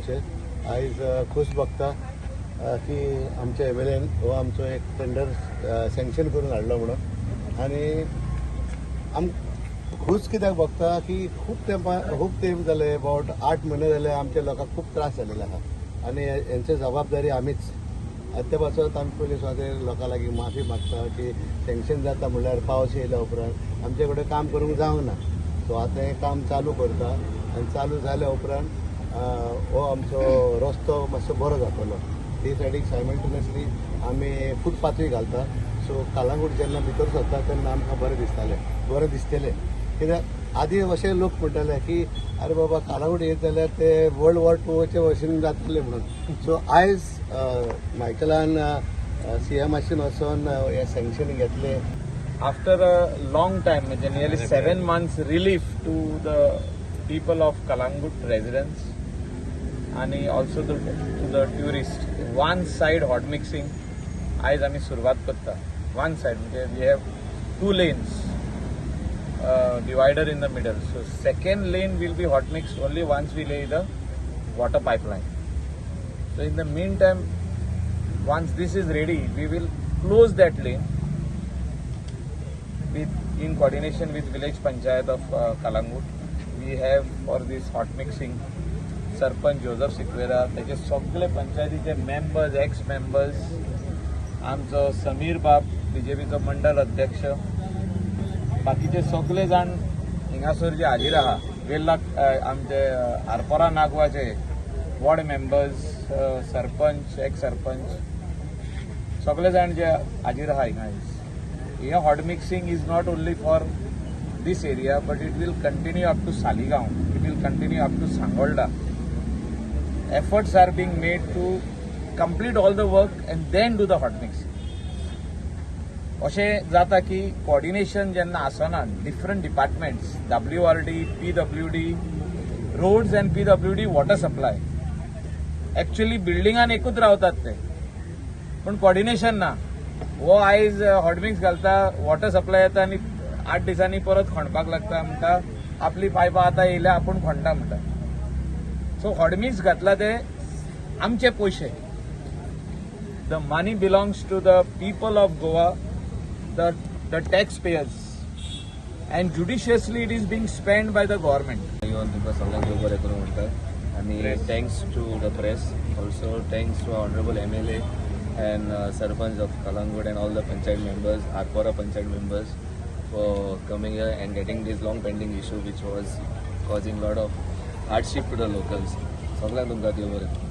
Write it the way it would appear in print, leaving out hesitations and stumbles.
गांवचे. आयज खोस भोगता की आमच्या एमएलएन हो आमचो एक टेंडर सँक्शन करून हाडलो म्हणून. आनी आम खूस कित्याक भोगता की खूब तेंपा, खूब तेंप जाले, अबावट 8 म्हयने जाले, आमच्या लोकांक खूब त्रास जालेले आहा आनी हेंचे जबाबदारी आमीच. आनी ते पासत आमी पयलीं सुवातेर लोकां लागीं माफी मागता की सँक्शन जाता म्हणल्यार पावस येयल्या उपरांत आमचे कडेन काम करूंक जावंक ना. सो आतां हें काम चालू करता आनी चालू जाल्या उपरांत हो आमचो रस्तो मातसो बरो जातलो. ती सायडीक सायमल्टेनियसली आमी फुटपाथूय घालता. सो कालांगूट जेन्ना भितर सरता तेन्ना आमकां बरें दिसतालें, बरें दिसतलें. कित्याक आदी अशे लोक म्हणटाले की अरे बाबा, कालांगूट येत जाल्यार ते वर्ल्ड वॉर टूचे भशेन जातले म्हणून. सो आयज मायकलान सीएमाशीन वचोन हें सँक्शन घेतलें. After a long time, म्हणजे nearly 7 months, relief to the people of Calangute residents आणि also to the tourist. One side hot mixing आयज आमी सुरवात करता. वन सायड म्हणजे we have two lanes, divider in the middle, so second lane will be hot mix only once we lay the water pipeline. So in the meantime, once this is ready, we will close that lane with in coordination with village panchayat of Kalangut. We have for this hot mixing sarpanch Joseph Sequeira, त्याचे सगळे पंचायतीचे members, x members, आमचो समीर बाब, बीजेपीचो मंडल अध्यक्ष, बाकीचे सगळे जाण हिंगासर जे हाजीर आहा, वेल्ला आमचे आरपोरा नागवाचे ward members, sarpanch, ex sarpanch, सगळे जाण जे हाजीर आहा हिंगा आयज. हे hot mixing is not only for this area, but it will continue up to Saligao, it will continue up to Sangolda. Efforts are being made to complete all the work and then do the hot mixing. अशें जाता की coordination जेन्ना आसना, different departments, WRD, PWD roads and PWD water supply, actually बिल्डिंगान एकूच रावतात ते, पूण coordination ना. हो आयज हॉटमिक्स घालता, वॉटर सप्लाय येता आनी 8 दिसांनी परत खणपाक लागता. म्हणटा आपली पायपां आतां येयल्या, आपूण खणटा म्हणटा. सो हॉटमिक्स घातला ते आमचे पयशे. The money belongs to the people of Goa, the tax payers, and judiciously it is being spend by the government. येवन तुमकां सगळ्यांक देव बरें करूं म्हणटा आनी thanks to the press, also thanks to honourable MLA and sarpanch of Calangute and all the panchayat members, Arpora panchayat members, for coming here and getting this long pending issue which was causing lot of hardship to the locals. सगळ्यांक तुमकां देव बरें करूं.